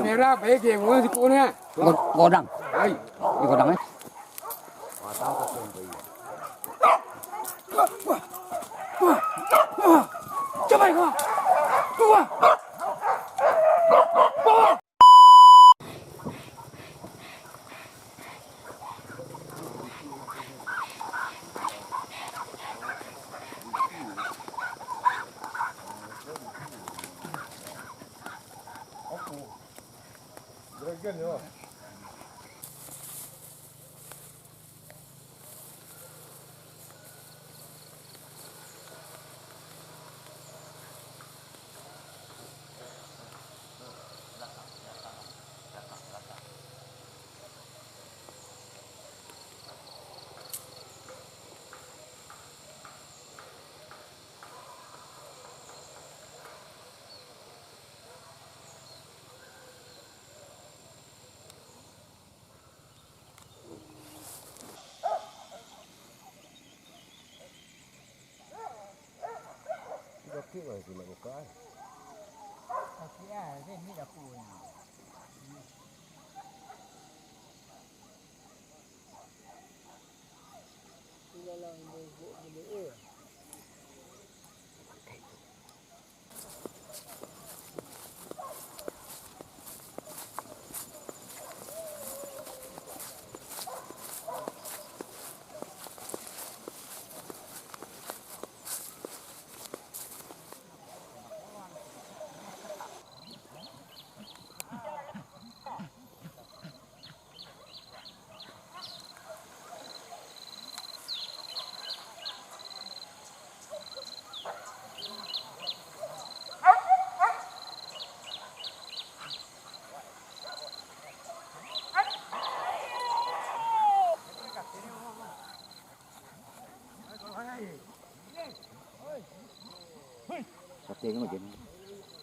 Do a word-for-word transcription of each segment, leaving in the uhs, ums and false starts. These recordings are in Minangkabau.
Merah, baik dia, mula siku ni. Go-, godang. Ai. Di godang, eh. Capai kau. Tua. Sakik lah, tu nak buka, eh. Sakik lah, dia ni dapur ni. Ilalang bogok bulu, eh.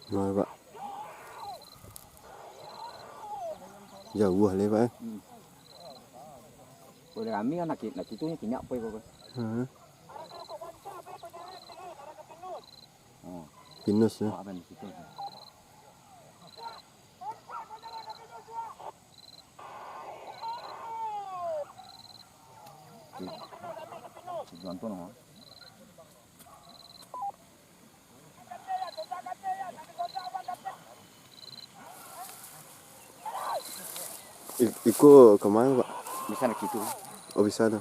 Nah, Pak. Jauah lah, Pak, eh. Hmm. Kalau rami kan nak ki-, nak kitu nyo kinyak pai ko. Hmm. Oh. Pinus, ya. Oh, apan situ. Tujuan tu nama? I-, iko ka ma, Pak? Bisa nak kitu. Oh, bisa tu.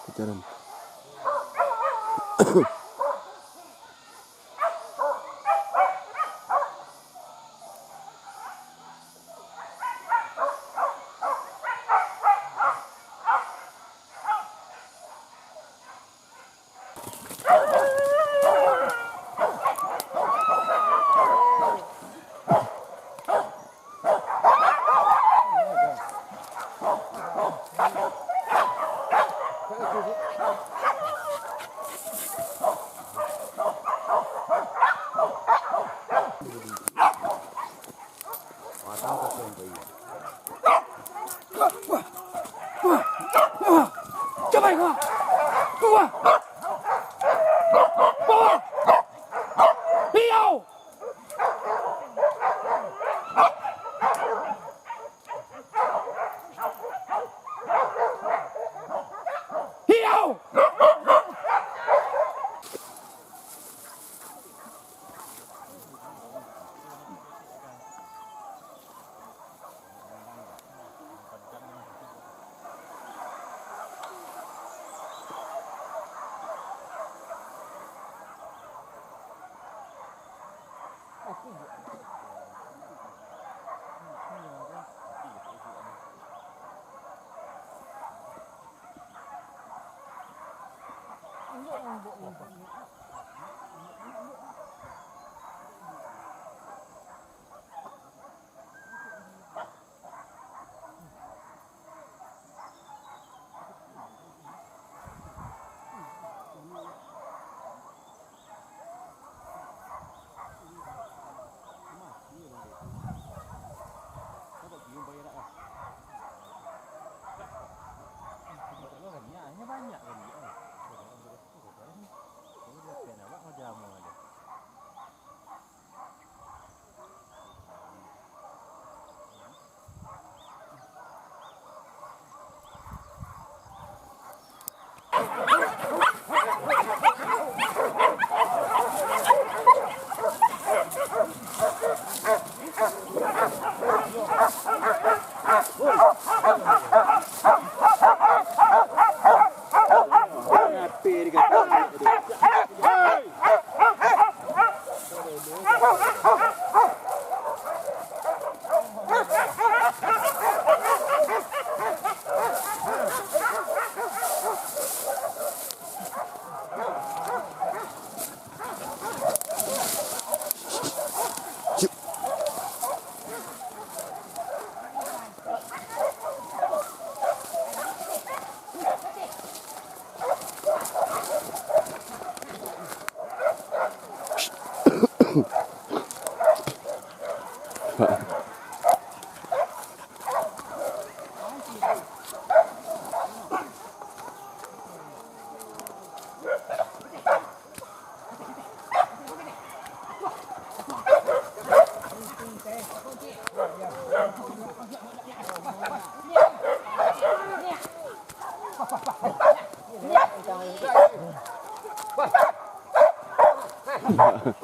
Pacaran.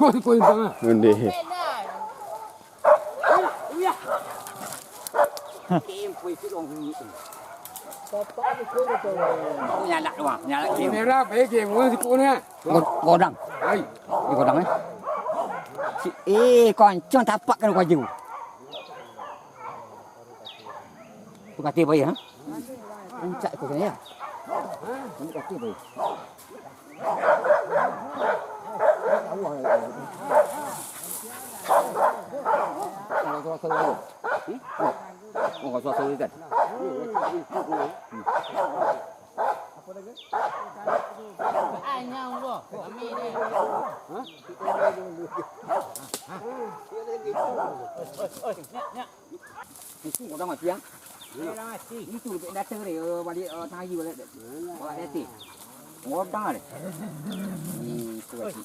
Kau tu kau yang tengah. Ondeh. Nyalak tu, Bang. Nyalak game. Merah, baik game. Mana si Pun, ya? Go-, godang. Hai. Di godang, eh. Si, eh, kancang tapak kan baju. Tu kata baik, ha? Rancak ikut sana, ya? Ini kata baik. Itu orang mati, ah. Itu lebih datang dia, eh, balik, eh, tengah hari balik. Balik dia. Orang dah. Hmm, itu lagi.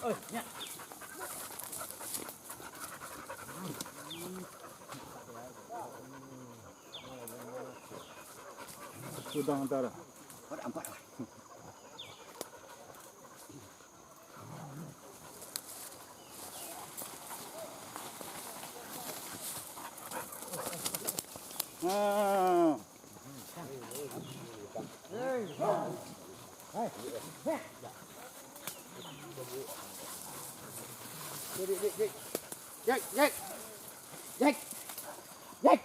Sudah antara. Nampak lah. Jek, jek, jek. Jek. Jek.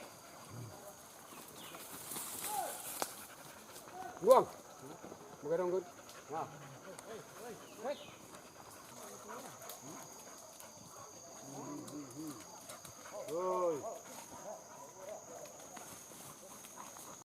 Buang. Bagadang kun. Nah. Oi.